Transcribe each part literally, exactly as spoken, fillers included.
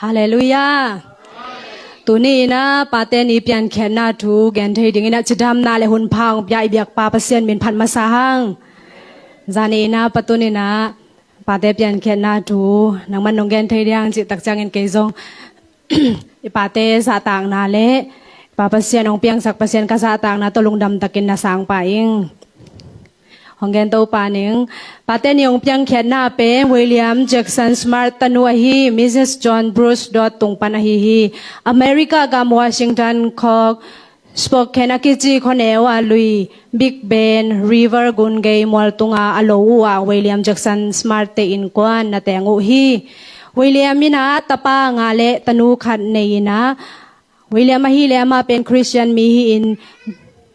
Halleluiah. Tuni in ah pate ni piankhiatna thu gen thei dingin ah cidamna le hun pha hong pia i biakpa Pasian min phat masa hang. Zani in ah patun in ah pate piankhiatna thu nangman nong gen thei ding hang cih tak ciangin kei zong i pate zahtakna le i Pa Pasian hong piangsak Pasian ka zahtakna tawh lungdam takin na sang pah ing. Hong gen to pah ning. Pate ni hong piankhiatna pen William Jackson Smart tanu ahi Missus John Bruce Dodd tung pan ahi hi. America gam Washington khawng Spokane a kici khuaneu a lui Big Bend River gun gei mual tunga a lo uh ah William Jackson Smart te innkuan na teng uh hi. William in ah tapa nga le tanu khat nei in ah William ahih leh amah pen Christian mi hi-in,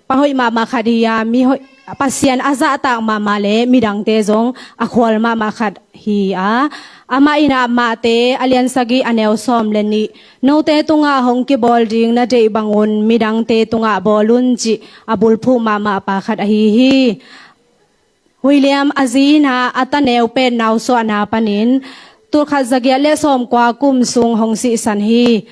pa hoih mahmah khat hi-a, mi hoih, Pasian a zahtak mahmah le midangte zong a khual mahmah khat hi-a, amah in ah Matthai a lian sagih a neu sawm le nih, note tungah hong kibawl ding na deih bangun midangte tungah bawl un cih a bulphuh mahmah pa khat ahi hi. William a zi in ah a ta neu pen nausuahna panin tulkhat zagiat le sawmkua kum sung hong sihsan hi.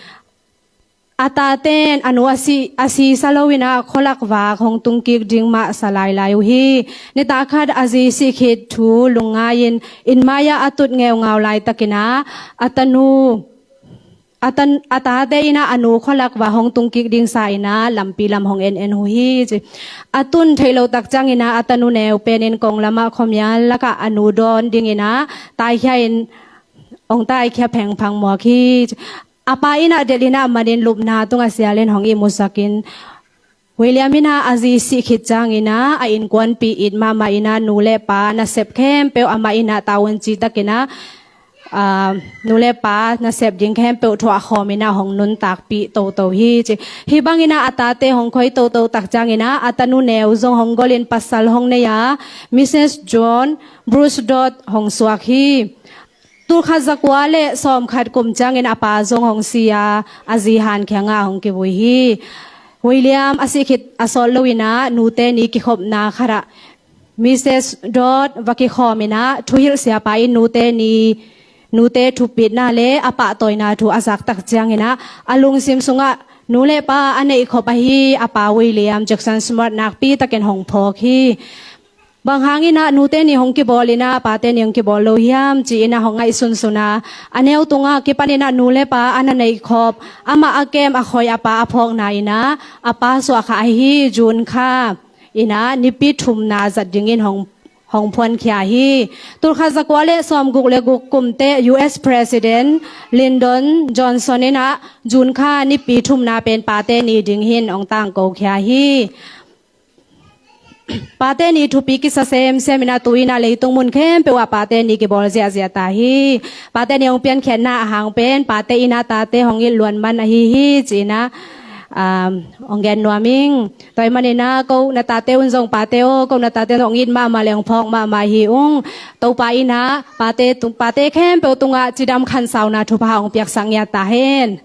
A tate in a nu a si, a sisa lo in ah khualak vak hong tungkik ding mah sa lailai uh hi. Nitak khat a zi sih khit thu lungngai-in inn mai-ah a tut ngeungau laitakin ah a tanu, a tan, a tate in ah a nu khualak vak hong tungkik ding sa in ah lampi lam hong en en uh hi ci. A tun theih loh tak ciangin ah a tanu neu pen in kong lamah khuamial lakah a nu dawn dingin ah taikhia in hong taikhia phengphang muak hi ci. A pa in ah delh in ah manin lupna tungah sial in hong ihmusakin William in ah a zi sih khit ciangin ah a innkuanpih it mahmah in ah nu le pa nasep khempeuh amah in ah tavuan citakin ah, aa, nu le pa nasep ding khempeuh thuah khawm in ah hong nuntakpih toto hi ci. Hih bangin ah a tate hong khoi toto tak ciangin ah a tanu neu zong hong golin pasal hong nei a Missus John Bruce Dodd hong suak hi. Tulkhat zakua le sawmkhat kum ciangin a pa zong hong si a, a zi han kiangah hong kivui hi. William a sih khit a sawt lo in ah nute ni kikhopna khatah Missus Dodd va kikhawm in ah thuhilh siapa in nute ni, nute thupitna le a pahtawina thu a zak tak ciangin ah a lungsim sungah nu le pa a neihkhop ahi a pa William Jackson Smart nakpi takin hong phawk hi. Bang hangin ah nute ni hong kibawl in ah pate ni hong kibawl lo hiam ci-in ah hong ngaihsunsun a, a neu tungah kipan in ah nu le pa a na neihkhop, amah a kem a khoi a pa a phawkna in ah a pa suahkhia ahi June kha in ah nipi thumna zat dingin hong, hong phuankhia hi. Tulkhat zakua le sawmguk le guk kum teh U S President Lyndon Johnson in ah June kha nipi thumna pen pate ni ding hi-in hong tangkokhia hi. Pate ni thupi kisa semsem in ah tu-in ah leitung mun khempeuh ah pate ni kibawl ziahziah ta hi. Pate ni hong piankhiatna a hang pen pate in ah tate hong it luan man ahi hi ci-in ah, um, hong gen nuam ing. Tua ahih manin ah ko na tate un zong pate aw, ko na tate un zong hong it mahmah le hong phawk mahmah hi ung. Topa in ah pate tung, pate khempeuh tungah cidam khansauna thupha hong piaksak ngiat ta hen.